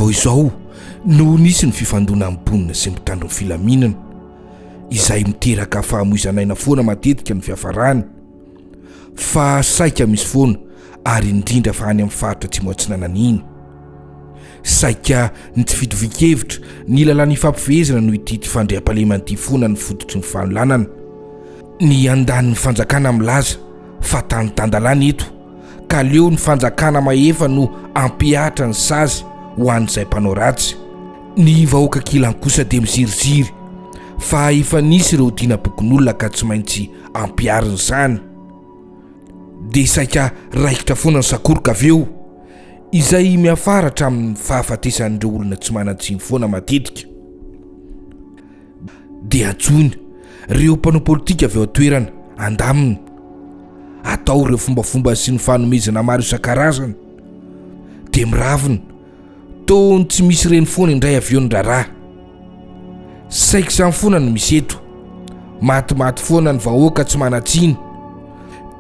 vao izao no nisy ny fifandonan'ny mponina sy ny mpitandro ny filaminana, izay miteraka fahamoizan'aina foana matetika ny fiafarany, fa saika misy foana ary indrindra fa any amin'ny faritra Atsimo Atsinanana iny. Saika ny tsy fitovian-kevitra, ny lalàna ifampifehezana no ity tsy fandriampahalemana ity foana ny fototry ny fanolanana. Ny andanin'ny fanjakana milaza fa tany tan-dalàna eto ka aleo ny fanjakana mahefa no hampihatra ny sazy ho an'izay mpanao ratsy. Ny vahoaka ankilany kosa dia miziriziry fa efa nisy ireo dinam-pokonolona ka tsy maintsy ampiharina izany. Dia saika raikitra foana ny sakoroka avy eo, izay miafara hatramin'ny fahafatesan'ireo olona tsy manan-tsiny foana matetika. Dia antsoina ireo mpanao politika avy ao an-toerana handamina. Atao ireo fombafomba sy ny fanomezana maro isan-karazany. Dia miravina toa ny tsy misy ireny foana indray avy eo ny raharaha. Saiky izany foana no misy eto. Matimaty foana ny vahoaka tsy manan-tsiny.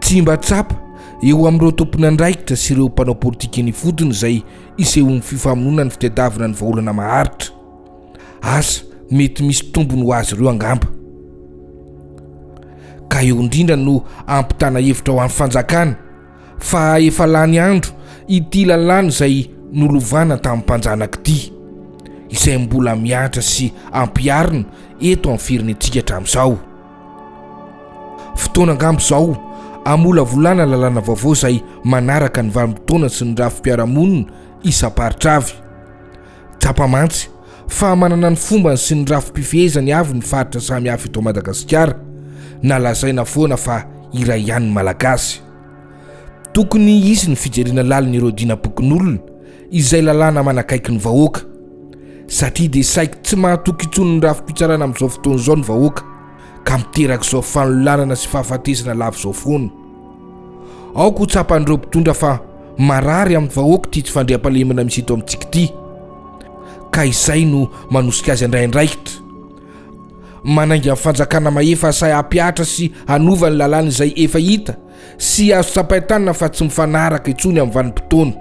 Tsy mba tsapa eo amin'ireo tompon'andraikitra sy ireo mpanao politika eny ifotony izay isehoan'ny fifamonoana ny fitadiavana ny vahaolana maharitra. Asa mety misy tombony ho azy ireo angamba. Ka eo indrindra no ampitana hevitra ho an'ny fanjakana fa efa lany andro ity lalàna izay nolovana tamin'ny mpanjanaka ity, izay mbola mihatra sy ampiharina eto amin'ny firenentsika hatramin'izao. Fotoana angamba izao hamolavolana lalàna vaovao izay manaraka ny vanim-potoana sy ny rafi-piarahamonina isam-paritra avy. Tsapa mantsy fa manana ny fombany sy ny rafi-pifehezany avy ny faritra samihafa eto Madagasikara, na lazaina foana fa iray ihany ny Malagasy. Tokony hisy ny fijerena lalina ireo dinam-pokonolona izay lalàna manakaiky ny vahoaka. Satria dia saiky tsy mahatoky intsony ny rafi-pitsarana amin'izao fotoana izao ny vahoaka, ka miteraka izao fanolanana sy fahafatesana lava izao foana. Aoka ho tsapan'ireo mpitondra fa marary amin'ny vahoaka ity tsy fandriampahalemana misy eto amintsika ity, ka izay no manosika azy handray andraikitra. Manainga ny fanjakana mahefa sahy hampihatra sy hanova ny lalàna izay efa hita sy azo tsapain-tanana fa tsy mifanaraka intsony amin'ny vanim-potoana,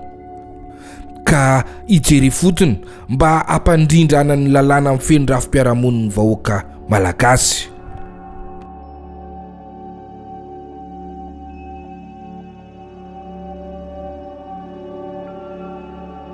ka hijery ifotony mba hampandrindrana ny lalàna mifehy ny rafi-piarahamonin'ny vahoaka malagasy.